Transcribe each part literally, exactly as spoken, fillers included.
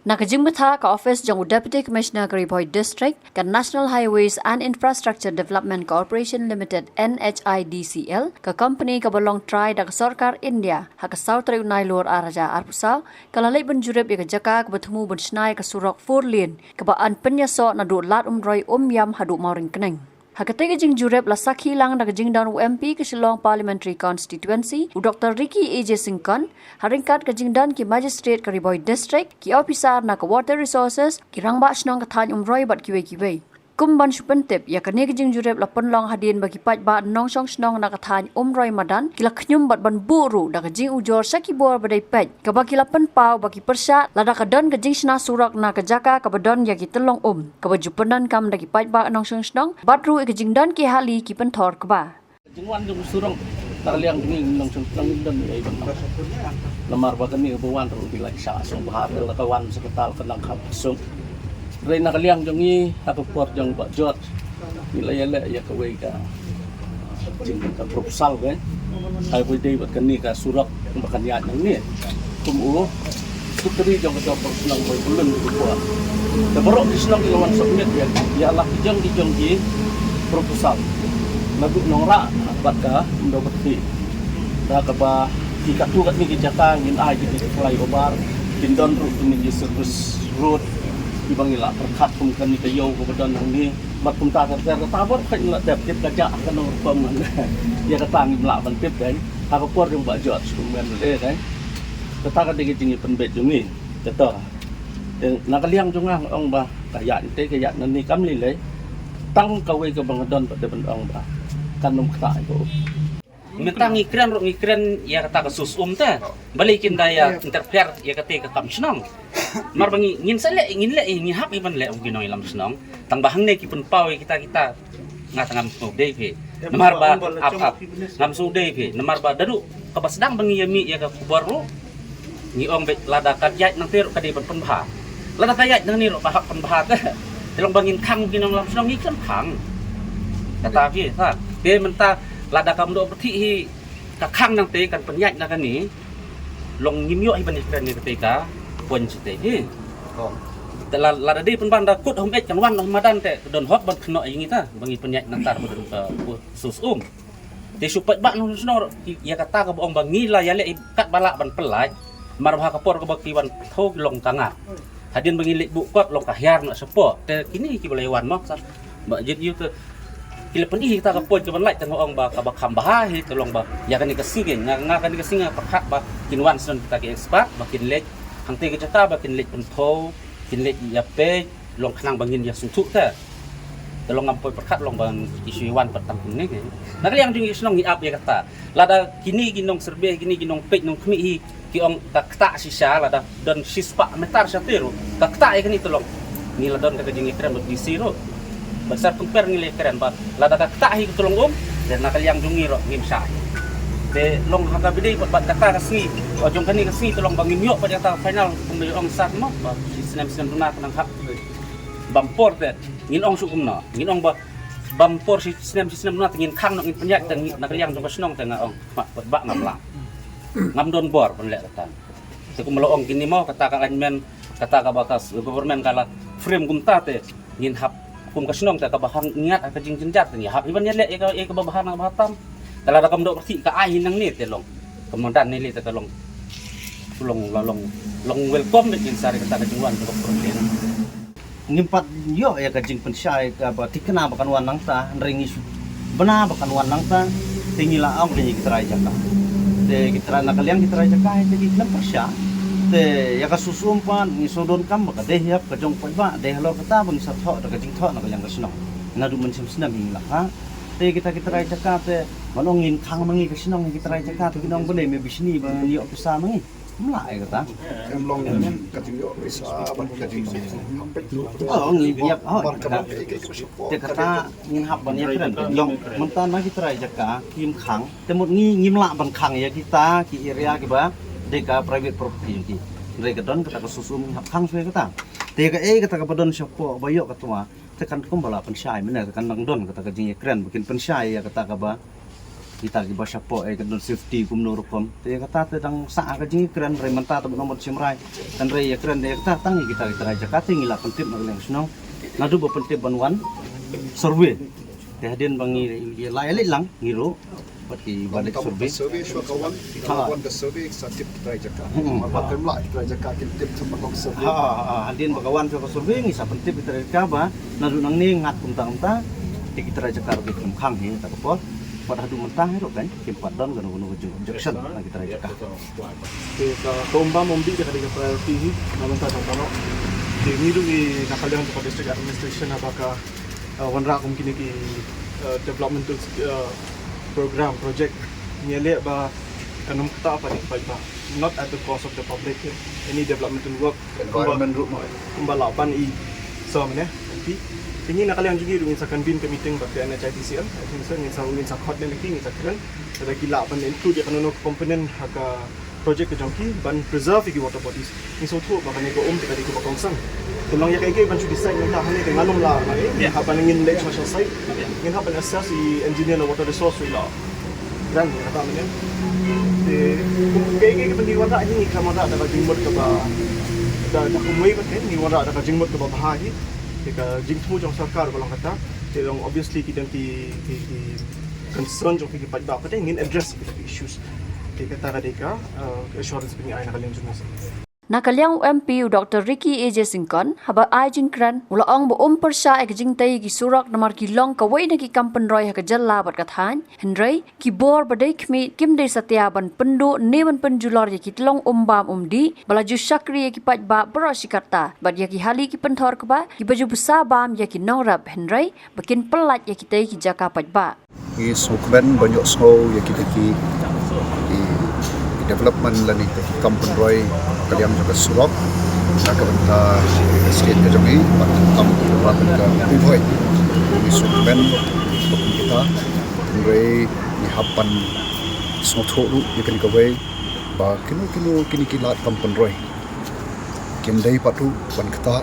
Na ka jingbatai ka office jong u Deputy Commissioner ka Ri Bhoi District, ka National Highways and Infrastructure Development Corporation Limited, N H I D C L, ka company kaba long trai da ka sorkar India, ha ka saw tarik u Nailur ar hajar arphew saw, ka la leit ban jurip ïa ka jaka kaba thmu ban shna ïa ka surok four lane, kaba yn pynïasoh naduh Lad Umroi Umiam haduh Mawryngkneng. Ha katei ka jingjurip la sakhi lang da ka jingdon u M P ka Shillong Parliamentary Constituency, u Doctor Ricky A J Syngkon, ha ryngkat ka jingdon ki magistrate ka Ri Bhoi District, ki officer na ka Water Resources, ki rangbah shnong ka thaiñ Umroi bad kiwei kiwei. Kum ban shu pyntip, ïa kane ka jingjurip la pynlong hadien ba ki paidbah nongshong shnong na ka thaiñ Umroi Madan, ki la khñium bad ban buh ruh da ka jingujor sha ki bor ba dei peit, kaba ki la pynpaw ba ki pyrshah lada ka don ka jingshna surok na ka jaka kaba don ïa ki tyllong um, kaba ju pyndonkam da ki paidbah nongshong shnong, bad ruh ïa ka jingdon ki hali ki pynthor kba. Jingwan jong surok, na ka liang jong ngi nongshong shnong ngim don ei ban. Namar ba kane ba wan ruh ki la shah sngewbha, la ka wan sha ka tal ka nang khap sung. Hynrei na ka liang jong ngi, ha ka por jong Bah George, ngi la ïaleh ïa kawei ka jing ka proposal, eh. Ai ba dei bad kane ka surok ba kan ïaid nangne. Kum u Secretary jong ka Dorbar Shnong Bhoi Pyllun ka por. Te baroh ki shnong ki la wan submit ïa, ïa la ki jong ki jong ki proposal. Naduh Nongrah bad ka Mawbyrthi. Da kaba ki katto katne ki jaka ngin ai ki flyover, kin don ruh kine ki service road kiba ngi la pyrkhat kum kane ka ïew kaba don hangne. Bad kumta ter ter kata bor khat la dep tip ka jah ka nongrukom. Ïa kata ngim lah ban tip dei. Ha ka por jong Bah George kum M L A dei. Kata ka dei ka jingïapynbeit jong ngi. Kata. Eh, na ka liang jong nga nga ong ba ka ïaid te ka ïaid nangne kam lei lei. Tang kawei kaba nga don pat dei ban ong ba kan ym ktah ïa ka um. Mynta ngi kren ruh ngi kren ïa kata ka sus um te. Balei kin da ïa interfere ïa kata ka kam shnong. Namar ba ngi, ngin sa leh, ngin leh, ngi hap ïa ban leh kum ki nongïalam shnong. Tang ba hangne ki pynpaw ïa kita kita. Nga tang ngam sngewdei phi. Namar ba ap ap. Ngam sngewdei phi. Namar ba naduh kaba sdang ba ngi ïa mih ïa ka khubor ruh. Ngi ong beit lada ka ïaid nangta ruh ka dei ban pynbha. Lada ka ïaid nangne ruh ka hap pynbha te. Te long ba ngin khang ki nongïalam shnong ngi khlem khang. Kata phi, ha. Te mynta lada ka Mawbyrthi hi ka khang nangta kan pynïaid na kane. Long ngim ïoh hi ban ïakren ïa kata ka point shatei hi. Te la, lada dei pynban da kut hom beit kan wan ha madan te don hok ban kynnoh ïa ngi ta ba ngi pynïaid nangta ba don ka sus um. Te shu paidbah nongshong shnong ruh ïa kata kaba ong ba ngi la ïaleh katba lah ban pyllait. Namar ba ha ka por kaba ki wan thew ki long ka nga. Hadien ba ngi leit buh kot long ka hiar noh shapoh. Te kine kiba la ïa wan mo sa. Ba jit ïa te ki la pyni kita ka point kaban lait te nga ong ba kaba kham bha hi te long ba ïa kane ka sngi nga, nga kane ka sngi nga pyrkhat ba kin wan shen kita ki expert ba kin leit hangta ka jaka ba kin leit pynthew, kin leit ïa peit long khnang ba ngin ïa sngewthuh te. Te long ngam poi pyrkhat long ba ki shu wan pat tang kumne ke. Na ka liang jong ngi shnong ngi ap ïa kata. Lada kine ki nongsurvey, kine ki nongpeit nongkhmih hi ki ong ka ktah shisha lada don shispah meter shatei ruh. Ka ktah ïa kane te long. Ngi la don ka jingïakren bad D C ruh. Bad sar kumper ngi la ïakren ba lada ka ktah hi ka tyllong um, te na ka liang jong ngi ruh ngim shah. Te long ha kaba dei bad, bad kata ka sngi, o jong kane ka sngi te long ba ngim ïoh bad kata final kumba ong sar mo ba shi snem snem duna ka nang hap. Bam por te ngin ong shu kumno, ngin ong ba bam por shi snem shi snem duna te ngin khang noh ngin pynïaid te ngi, na ka liang jong ka shnong te nga ong ma bad ba ngam lah. Ngam don bor ban leh kata. Te kum la ong kine mo kata ka alignment, kata kaba ka government ka la frame kumta te ngin hap kum ka shnong te kaba hang ngiat ha ka jingjynjar te ngi hap hi ban ïaleh ïa ka, ïa kaba bha na kaba tam. Te lada ka Mawbyrthi ka ai hi nangne te long. Ka madan ne lei te ka long. Long la long, long welcome beit ngin sa ri kata ka jingwan kaba pyrshah. Ngim pat ïoh ïa ka jingpynshai kaba thikna ba kan wan nangta, hynrei ngi shu bna ba kan wan nangta, te ngi la ong ïa ki trai jaka. Te ki trai na ka liang ki trai jaka hi te ki khlem pyrshah. Te ïa ka sus um pat ngi shu donkam ba ka dei ïap ka jong paidbah, dei halor kata ba ngi sa thoh da ka jingthoh na ka liang ka shnong. Naduh mynshem snem ngi la ha. Te kita ki trai jaka te ban ong ngin khang ma ngi ka shnong ki trai jaka te ki nong bynei me bishni ba ngi ïoh pisa ma ngi. Mla ai kata. Em long ka jingïoh pisa bad ka jing. Oh, ngi ïap, oh, kata. Te kata ngin hap ban ïakren. Long mynta na ki trai jaka kim khang. Te mut ngi ngim lah ban khang ïa kita ki area kiba dei ka private property ki. Hynrei ka don kata ka sus um ngi hap khang shuwa kata. Te ka ei kata kaba don shapoh ba ïoh kata. Te kan kum ba la pynshai mynne te kan nang don kata ka jingïakren ba kin pynshai ïa kata kaba Kita kiba shapoh ïa ka don safety kumno rukom. Te kata te dang sah ka jingkren, hynrei mynta te ba nang ban shim rai. Hynrei ïa kren ïa kata tang ïa kita ki trai jaka te ngi la pyntip na ka liang shnong. Naduh ba pyntip ban wan survey. Te hadien ba ngi ïa la ïa leit lang ngi ruh bad ki ba leit survey. Survey shuwa ka wan, ha, wan ka survey sa tip ki trai jaka. Hmm. Ba khlem lah ki trai jaka kin tip shuwa ban long survey. Ha, ha, ha, hadien ba ka wan shuwa ka survey ngi sa pyntip ki trai jaka ba naduh nangne ngat kumta kumta. Te ki trai jaka ruh ki khlem khang hi ta ka por. Bad haduh mynta hi ruh kan kim pat don kano kano ka jing objection na ki trai jaka. Te ka, ka um bam um dih ka dei ka priority hi na mynta jong ka ruh. Te ngi ruh ngi na ka liang jong ka district administration haba ka, uh, wanrah kum kine ki, uh, developmental, uh, program, project, ngi leh ba kan ym ktah pat ïa ki paidbah, not at the cost of the public. Any developmental work, environment ruh, kumba lah ban i. So mynne, okay. Te ngi na ka liang jong ngi ruh ngin sa convene ka meeting bad ka N H I D C L. I think so ngin sa, ngin sa khot ne laki ngin sa kren. Lada ki lah ban include ïa kano kano ka component ha ka project ka jong ki ban preserve ïa ki water bodies. Ngi sngewthuh ba kane ka um te ka dei kaba kongsan. Te long ïa kaei kaei ban shu decide mynta hangne te ngan ym lah, eh, haba ngin leit sha site. Ngin hap ban assess i engineer na water resource ruh i la kren ïa kata mynne. Te kaei kaei kaba ngi wanrah hi ngi khlem wanrah da ka jingmut kaba, da, da kumwei pat, ngi wanrah da ka jingmut kaba bha hi. Te ka jingthmu jong sorkar ka long kata. Te long obviously ki don ki, ki, ki concern jong ki paidbah pat, ngin address ki issues. Te kata ka dei ka, uh, assurance ba ngi ai na ka liang jong ngi. Na ka liang u M P u Doctor Ricky A J Syngkon, haba ai jingkren, u la ong ba um pyrshah ïa ka jingtei ïa ki surok namar ki long kawei na ki kam pynroi ha ka jylla bad ka thaiñ, hynrei ki bor ba dei khmih kim dei satia ban pynduh ne ban pynjulor ïa ki tyllong um bam um dih, ba la ju shakri ïa ki paidbah baroh shi katta, bad ïa ki hali ki pynthor kba, kiba ju bsa bam ïa ki nongrep, hynrei ba kin pyllait ïa kitei ki jaka paidbah. Ngi sngewkmen ban ïohsngew ïa kita ki, ki, ki development lane kita ki kam pynroi ka liang jong ka surok na ka bynta ka state ka jong ngi bad ka kam pynroi ka Ri Bhoi. Ngi sngewkmen ba kum kita, hynrei ngi hap ban sngewthuh ruh ïa kane kawei ba kino kino kine ki lad kam pynroi kim dei pat ruh ban ktah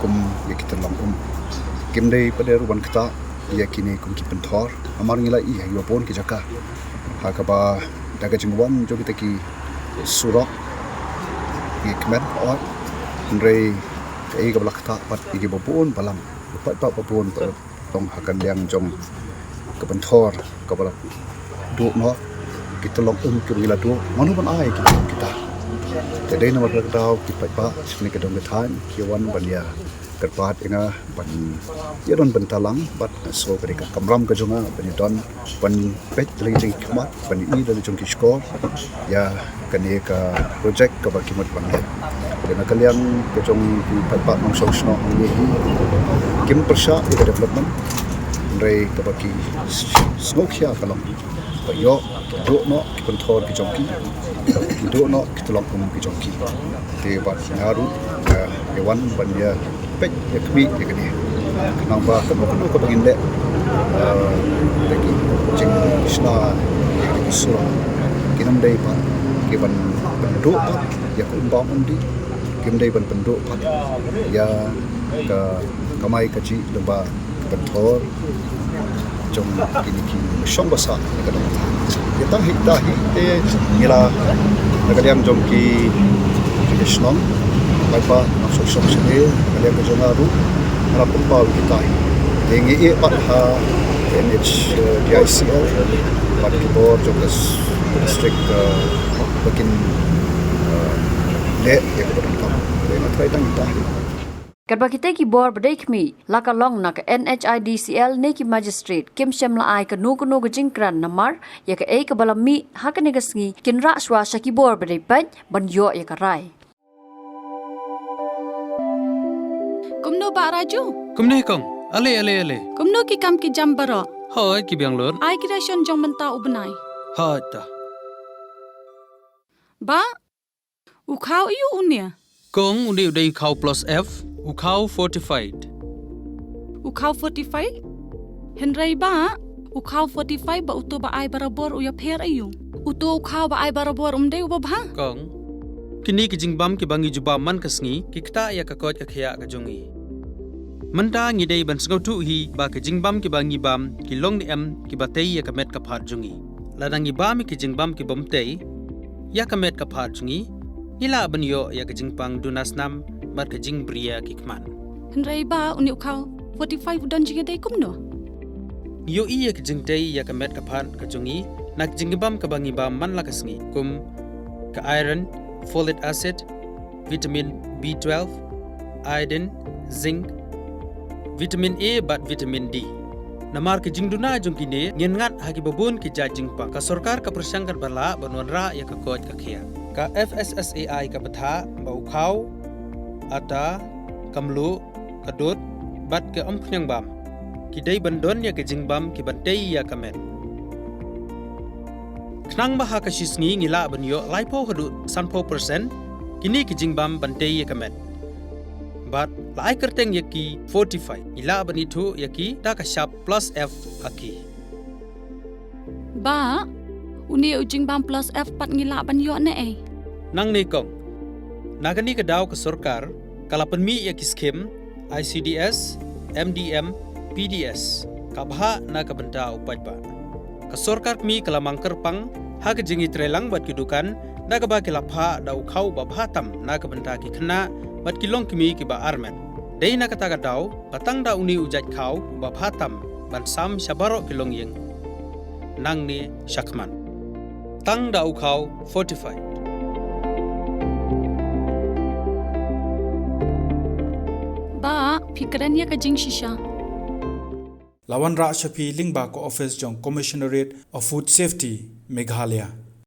kum ïa ki tyllong um. Kim dei pat ruh ban ktah ïa kine kum ki pynthor. Namar ngi la ïohi ha kiba bun ki jaka ha kaba da ka jingwan jong kita ki surok ngi kmen ot, hynrei kaei kaba la ktah pat ïa kiba bun balang, ïa ki paidbah ba bun ba long ha ka liang jong ka pynthor kaba la duh noh, ki tyllong um kiba ngi la duh, mano ban ai ki, kita. Te dei namar kata ka daw ki paidbah sha kane ka dong ka thaiñ ki wan ban ïa kyrpad ïa nga ban ïa don bynta lang bad so ka dei ka kamram ka jong nga ban ïa don ban peit da la ki jingkhmat ban ïa i da la ki jong ki shkor ïa kane ka project kaba ki mut ban leh. Te na ka liang ka jong ki paidbah nongshong shnong hangne hi kim pyrshah ïa ka development, hynrei kaba ki sngewkhia ka long ba ïoh ki duh noh ki pynthor ki jong ki, ki duh noh ki tyllong um ki jong ki. Te bad nga ruh, eh, ngi wan ban ïa peit ïa khmih ïa kane. Khnang ba kano kano kaba ngin leh, eh, da ki jingshna ïa ki surok, kin ym dei pat ki ban pynduh pat ïa ka um bam um dih, kim dei ban pynduh pat ïa ka kamai kajih lyngba ka pynthor jong kine ki shong ba sah na ka dong. Ïa tang hi ta hi te ngi la na ka liang jong ki, ki shnong, paidbah nongshong shnong sha ka liang ka jong nga ruh nga la pynpaw ïa kita hi. Te ngi ïeh pat ha N H D I C L bad ki bor jong ka district, eh, ba kin, eh, leh ïa kaba donkam. Te nga tharai tang hi ta hi. Katba kitei ki bor ba dei khmih, la ka long na ka N H I D C L ne ki magistrate, kim shym la ai kano kano ka jingkren namar ïa kaei kaba la mih ha kane ka sngi kin rah shuwa sha ki bor ba dei peit ban ïoh ïa ka rai. Kumno Bah Raju? Kumne kong, ale ale ale. Kumno ki kam ki jam baroh? Hooid ki biang lut. Ai ki ration jong mynta u bnai. Hooid ta. Bah, u khaw aiu une? Kong, une u dei u khaw plus F, u khaw fortified. U khaw fortified? Hynrei Bah, u khaw fortified bad uto ba ai barabor u ïapher aiu? Uto u khaw ba ai barabor um dei uba bha? Kong, kine ki jingbam kiba ngi ju bam man ka sngi ki ktah ïa ka koit ka khiah ka jong ngi. Mynta ngi dei ban sngewthuh hi ba ki jingbam kiba ngi bam ki long ne em kiba tei ïa ka met ka phad jong ngi. Lada ngi bam ïa ki jingbam ki bym tei ïa ka met ka phad jong ngi, ngi lah ban ïoh ïa ka jingpang duna snam bad ka jingbriew ki khmat. Hynrei ba une u khaw forty-five u don jingïadei kumno? Ngi ïohi ïa ka jingtei ïa ka met ka phad ka jong ngi na ka jingbam kaba ngi bam man la ka sngi, kum ka iron, folic acid, vitamin B twelve, iodine, zinc, vitamin A bad vitamin D. Namar ka jingduna jong kine, ngin ngat ha kiba bun ki jait jingpang. Ka sorkar ka pyrshang katba lah ban wanrah ïa ka koit ka khiah. Ka F S S A I ka bthah ba u khaw, ata, ka mluh, ka dud bad ka umkhniang bam ki dei ban don ïa ka jingbam kiban tei ïa ka met. Khnang ba ha ka shi sngi ngi lah ban ïoh laiphew haduh sanphew percent kine ki jingbam ban tei ïa ka met. Bad la ai kyrteng ïa ki forty-five, ngi lah ban ithuh ïa ki da ka shap plus F ha ki. Ba, une u jingbam plus F pat ngi lah ban ïoh ne ei? Nangne kong, na kane ka daw ka sorkar ka la pynmih ïa ki skim I C D S, M D M, P D S, ka bhah na ka bynta u paidbah. Ka sorkar kmie ka la mang kyrpang ha ka jingïatreilang bad ki dukan da kaba ki la phah da u khaw ba bha tam na ka bynta ki khynnah bad ki longkmie kiba armet. Dei na kata ka daw ba tang da une u jait khaw ba bha tam ban sam sha baroh ki longïing nangne shakhmat. Tang da u khaw forty-five. Ba, phi kren ïa ka jingshisha. La wanrah sha phi lyngba ka office jong Commissionerate of Food Safety, Meghalaya.